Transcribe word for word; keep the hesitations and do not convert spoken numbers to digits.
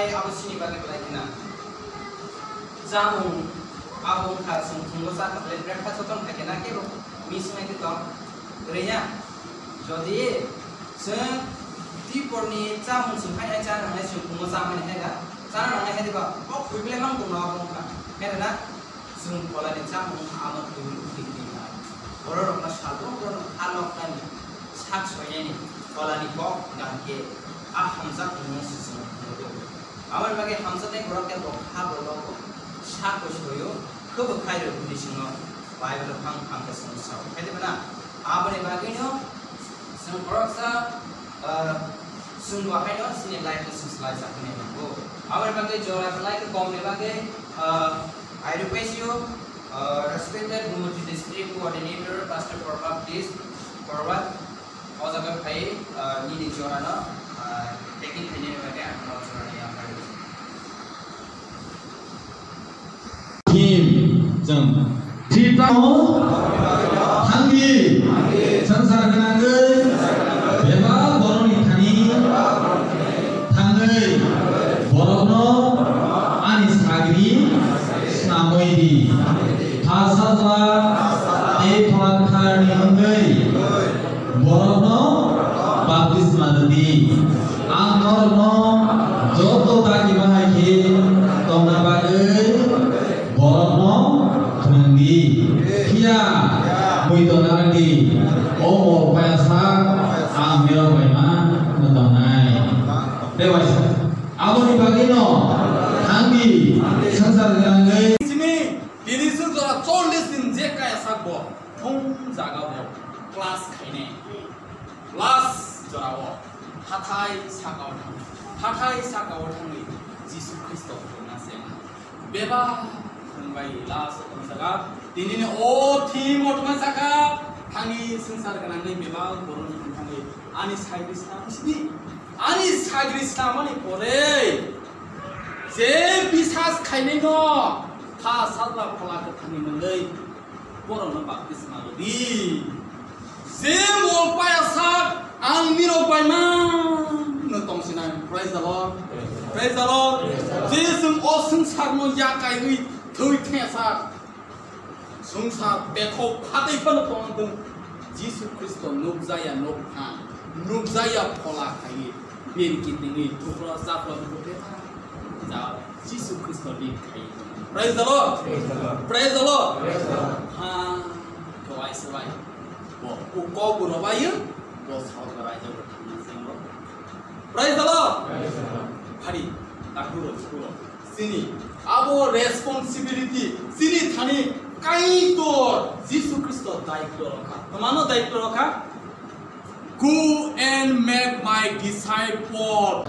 Abo chini bagwi belai kheno chamung abo wngkha, chwng phungo chakha belai breakfast o tong kha khe na kebo miss wngwi tong rwya. Jodi chwng diporni chamung chwng hai hai chana nangnai, chwng phungo chamani hai da chana nangnai hai diba, kok khui belai mang tongno abo wngkha. Hai da na? Chwng pholani chamung amo twi twi twi kha. Bororokno salbrum borokno kha noknani sak soinani pholani kok gangkhe a hamjakmungno se chwng phunukgo. Aboni bagwi hamjaknai borok khe bo kha bo logo, sak bo soio, khe bo khairok hwnwi chwngno Bible phang phang khe chwngno sao. Khe diba na? Aboni bagwino chwng khoroksa, ah, chwng bo haino chini life no swngchlai sa hwnwi nango. Aboni bagwi jora belai khe kom ni bagwi, ah, I request you, ah, respected Gumoti District Coordinator, Pastor Korba, please, Korba, o jaga phai, ah, nini jora no, ah, taking khainani bagwi ang no jora ni ang Him, chwng. Thitano thangdi, swngchar gwnangwi bebak borokni thani thangwi borokno ani sagri snamwi di. Pha Sajla tei Phola Kwtharni wngwi borokno baptisma rwdi. Ang norokno joto dagi bahai khe tongna bagwi borokno phrwngdi. Phiya muitu narwkdi, o mol payasa ang nirok baima no tongnai. Tei waisa aboni bagwino thangdi swngchar gwnangwi. Sini tini swk jora chollish din je kaya sak bo thung jaga bo class khainai. Last jorao hathai sakao thang, hathai sakao thangwi Jisu Khristo phunukna se wngkha. Bebak phunukbai last o tongsaga tinini o theme o tongma saka thangwi swngchar gwnangwi bebak borokni thangwi ani sagri sna sidi ani sagri snamani pore je bisas khainai no Pha Sajla Phola Kwtharni mungwi borokno baptisma rwdi. Je mol paya sak ang nirok baima no tongsinai. Praise the Lord. Praise the Lord. Je chwng o swngcharno yakaiwi thwi thengsa swngchar bekhok phatwi phano tongthwng. Jisu Khristo nukjaya nokphang, nukjaya phola khaiwi beri kitingwi thukro chaplo bwtha. Ja Jisu Khristo ni khai. Praise the Lord. Praise the Lord. Praise the Lord. Praise the Lord. Ha, kawai sabai. Bo, u kok bu robayu, bo sal ga rai jago thangna sengbo. Praise the Lord. Praise the Lord. Hari, takuro, takuro. Sini, abo responsibility, sini thani Kaitor Jisu Khristo daityo rokha. Tamano daityo rokha? Go and make my disciple.